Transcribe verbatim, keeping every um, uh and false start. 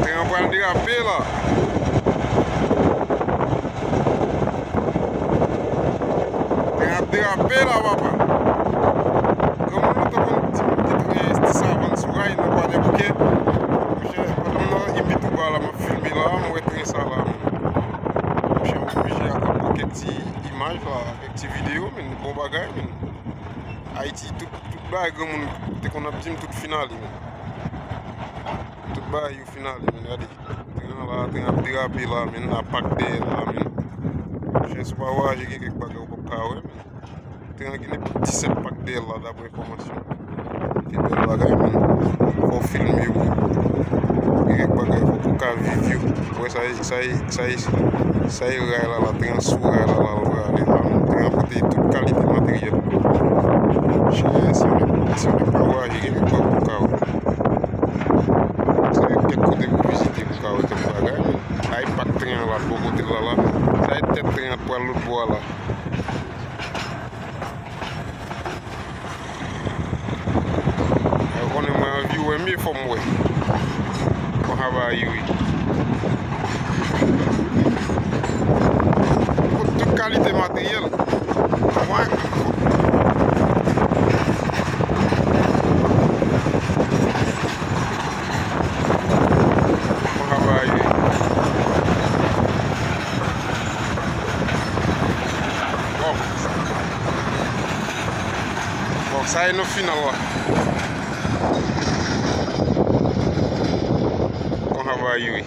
Tren an pral derape la. Tren ap derape la, papa. Granmoun nou te konn di m ki tren ti savann sou ray nan Kwadèboukè. Monchè, pandan m nan Imbituba la, m ap filme la, m wè tren sa la, men. Monchè, m oblije ap pran kèk ti imaj la, kèk ti videyo, men bon bagay, men. Ayiti, tout, tout bagay granmoun te konn ap di m, tout fin ale, men. Tout bagay yo fin ale, men, gade. Tren an la, tren ap derape la, men, ap pak dèyè l la, men. Monchè, si w pa vwayaje, gen kèk bagay ou p ap ka wè, men. Tren an gen nenpòt disèt pak dèyè l la, daprè enfòmasyon. Se bèl bagay, men. Fò w filme yo. Gen kèk bagay, fòk ou ka viv yo. Ou wè sa, sa, sa, sa e ray la, la, tren an sou ray la, la, l prale la, men. Tren an pote tout kalite materyèl. Chè, si w, si w pa vwayaje, gen kèk bagay ou p ap ka wè. Se kèk kote pou vizite, pou ka wè kèk bagay, men. Ay pak tren an la, bò kote l la, la. Sa e tèt tren an pral lòt bò a la. Ou konnen mwen anvi wè, men fò m wè. Konsa va rive. Tout kalite materyèl. Mwen. Bon, bon, sa e nan final la. Konsa va rive.